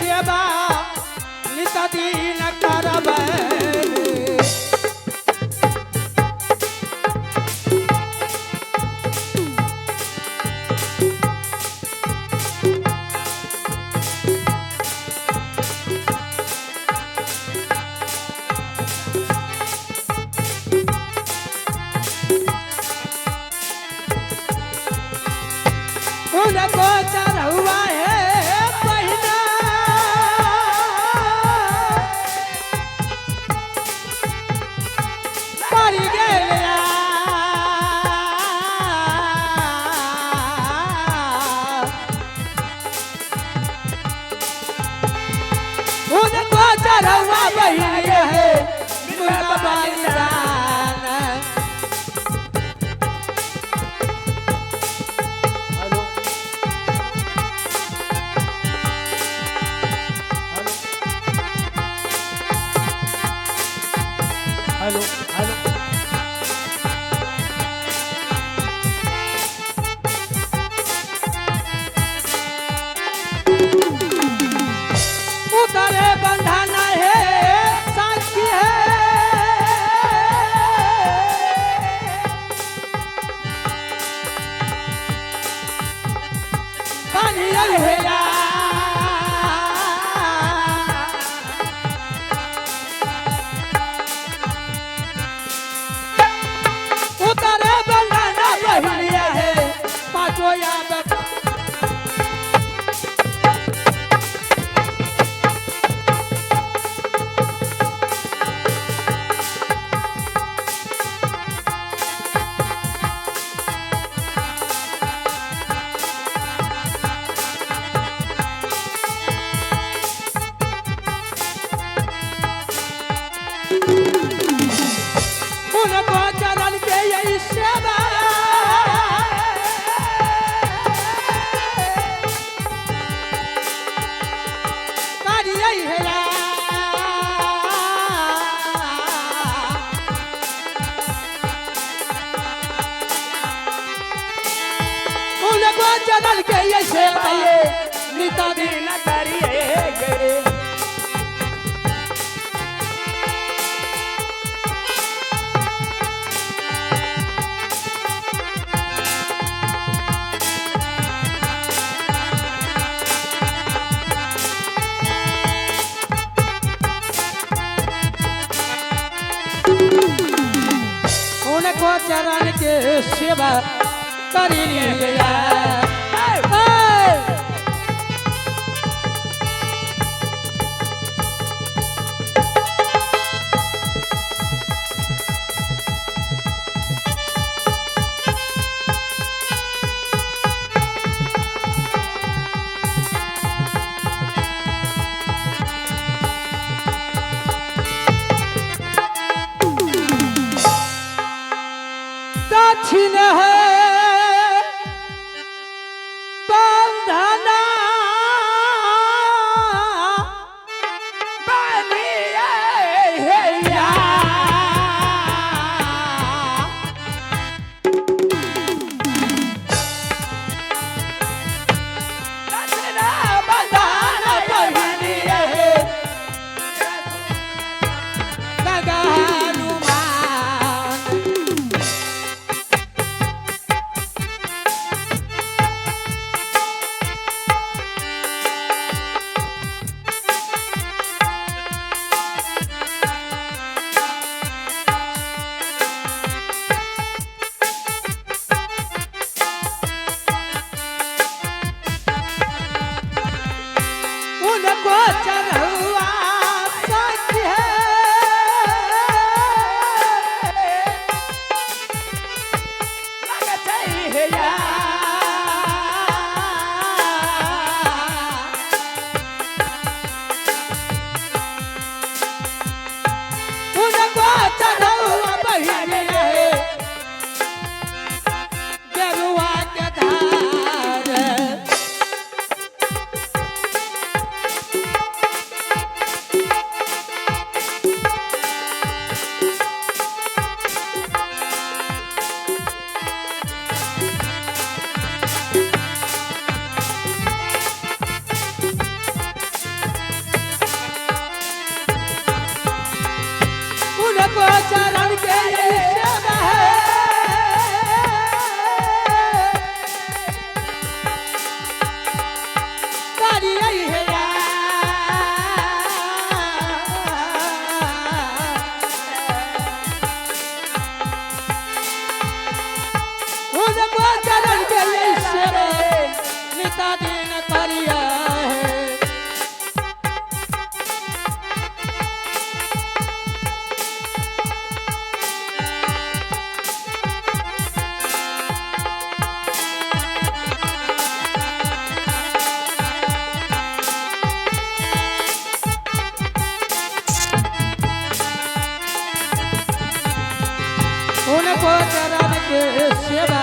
सेवा नित दिन करबै। उनको चढ़ुआ है पहिना पड़ गेलिया। उनको चढ़ुआ बहिनी है मुन्ना बलिदान। Hello hello hello hello. उतरे बंधन है साखी है बनियल है उतरे बंधन बहिनिया है पाँचों याद। उनको चरण के यही सेवा करियै है। उनको चरण के यही सेवा ये नित दिन दिन करिए गे। उनको चरण के सेवा करी लिया। दक्षिण है बंधना बनिए हे या। दक्षिणा बंधन बहिनिए हे। गगा हनुमान उनको चढ़ुआ सच है लगतै हे या। उनको चढ़ुआ बहिनी है गेरुआ के धार। करिए हे। उनको चरण के सेवा नित दिन करिए हे। उनको चरण के सेवा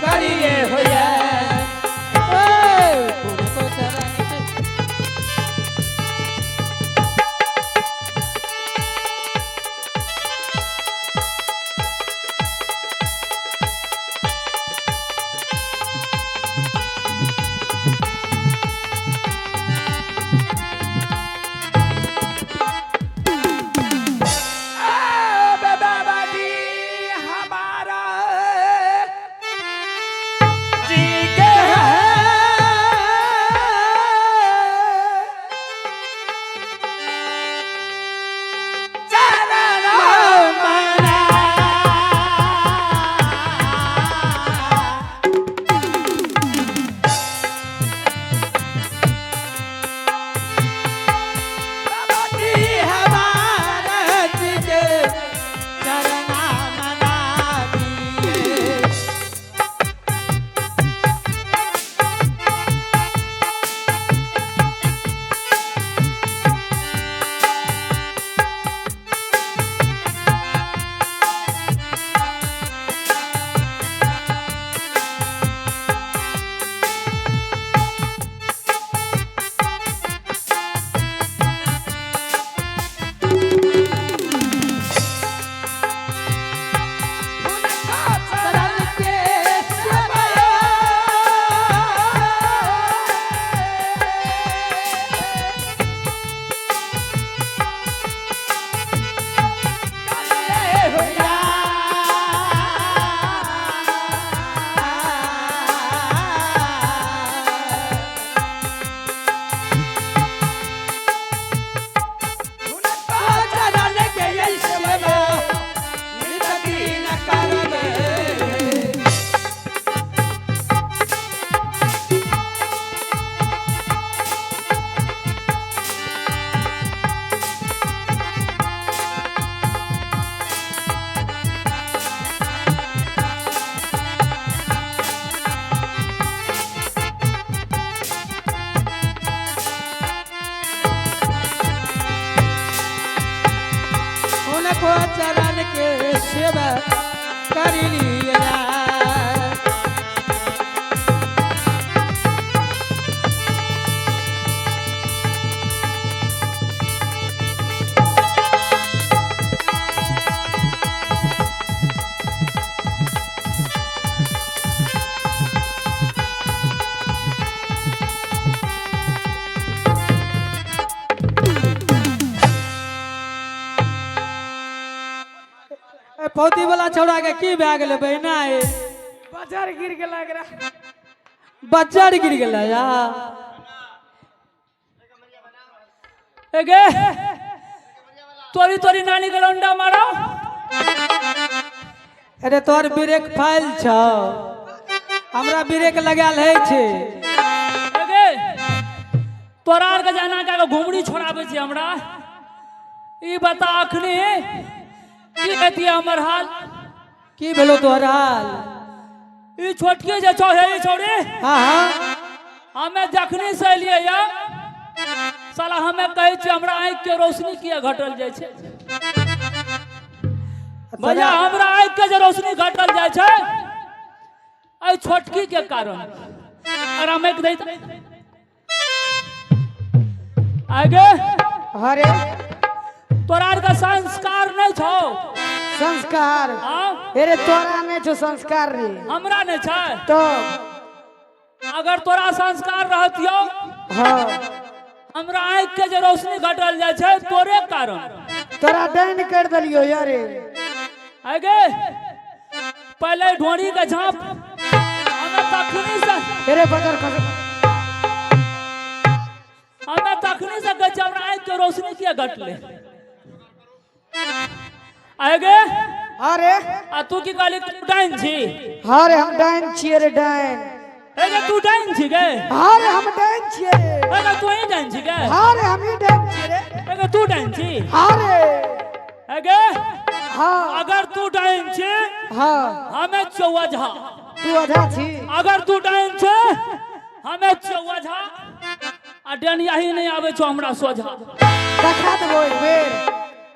करिए होया। उनको चरण के बाबा जी हमारा जी के चरण मना। बाबा जी हमारा जी के चरणा मना दिए। चरण के सेवा करिए होया। चरण के सेवा नित दिन करबे। उनको चरण के सेवा कर लिया। पौती वाला छौड़ा के की भए गेलै बहिना? ए बाजार गिर गेला एकरा। बज्जर गिर गेलै या। एगे तोरी तोरी नानी के लौंडा मारो। अरे तोर ब्रेक फाइल छौ, हमरा ब्रेक लगायल है छै। एगे तोरा आर के जाना के घुमड़ी छोड़ाबै छै हमरा। ई बता अखनी की हेतियै हमर हाल? की भेलो तोहर हाल? ई छोटकी जे छौ हे ई छौड़ी। हाँ हाँ। हमे जखनी से एलियै या साला हमे कहै छियै हमरा आँखि के रोशनी किया घटल जाइ छै भैया? हमरा आँखि के जे रोशनी घटल जाइ छै एहि छोटकी के कारण। और हम एक दैत आगे। अरे तोरा आर के संस्कार नहीं छौ। संस्कार? हाँ। अरे तोरा नहीं छो संस्कार रे। हमरा नहीं छै? तो अगर तोरा संस्कार रहतियो। हाँ। हमरा आँखि के जे रोशनी घटल जाइ छै तोरे कारण। तोरा डाइन कर देलियो यारे। आगे पहले ढोरी के झाँप हमें तखनी से। अरे बजर खस। तखने से कहै छियै हमरा आँखि के रोशनी किया घटलै। आए गे। अरे आ तू की कहली, तू डाइन छी? हाँ रे, हम डाइन छियै रे, डाइन। ए गे, तू डाइन छी गे? हाँ रे, हम डाइन छियै रे। ए गे, तू ही डाइन छी गे? हाँ रे, हम ही डाइन छियै रे। ए गे, तू डाइन छी? हाँ रे। ए गे। हाँ। अगर तू डाइन छी, हाँ, हमें चौवा झा। तू अधा छी। अगर तू डाइन छे, हमें चौवा झा आ डनिया ही नहीं आवे छो हमरा सोझा। देखा देबो एक बेर।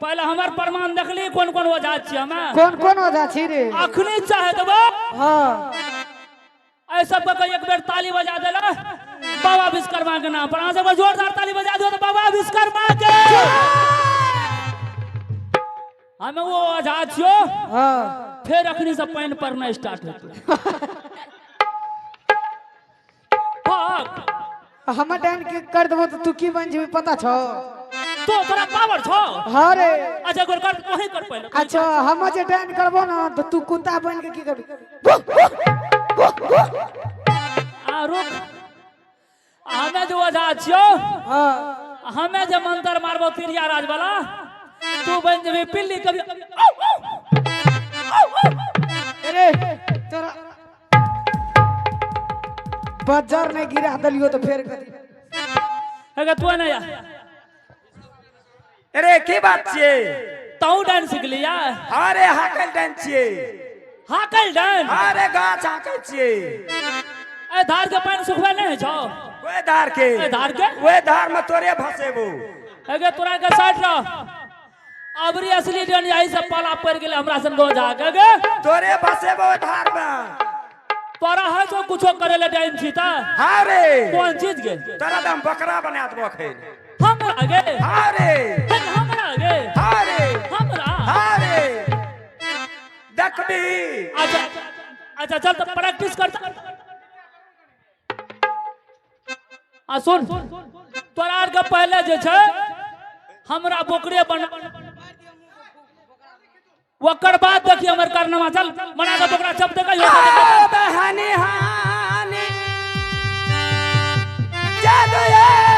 पहले हमर प्रमाण देखली कोन कोन ओझा छी हमे। कोन कोन ओझा छी रे? अखनी चाहे देबो। हाँ। ऐ सब के एक बेर ताली बजा देला बाबा विश्वकर्मा के नाम पर। अहाँ सब जोरदार ताली बजा दियो तो बाबा विश्वकर्मा के। हमें वो ओझा छियो। हाँ। फिर अखनी से पानि पड़ना स्टार्ट होते। फक। हमर डाइन के कर देबो तो तू की बन जेबी पता छौ? तो तोरा पावर छौ? हाँ रे। अच्छा गोर कर, वही कर पहले। अच्छा, हम जे डाइन करबो ना तो तू कुत्ता बन के की करबी? आ रुक, हमें जो ओझा छियो, हाँ, हमें जे मंत्र मारबो तिरिया राज वाला, तू बन जेबी पिल्ली कभी। अरे तोरा बजर नहीं गिरा दलियो तो फेर कथी? अगर तू नहीं आ। अरे की बात छियै? ताऊ डांस सीख लिया? अरे हाकल डाइन छियै। हाकल डांस? अरे गाछ हाकै छियै। ए धार के पानि सुखबे नहीं छौ? ओए धार के। ए धार के? ओए धार में तोरे भसेबो। अगे तोरा के साइड रह। अबरी असली डन यही सब पाला पड़ गेले हमरा सन गो जा के गे। तोरे भसेबो ओए धार में। तोरा है जो कुछो करे ले डाइन छी ता? हाँ रे। कोन चीज के? तोरा दम बकरा बना देबो खैर। हमरा गे? हाँ रे। हमरा गे? हाँ रे। हमरा? हाँ रे। देखबी। अच्छा अच्छा चल तो प्रैक्टिस कर। आ सुन, तोरा आर के पहले जे छै हमरा बोकरे बना, ओकर बाद देखी हमर कारनामा। चल मना के बोकरा चप दे। हानि हानि जादू ये।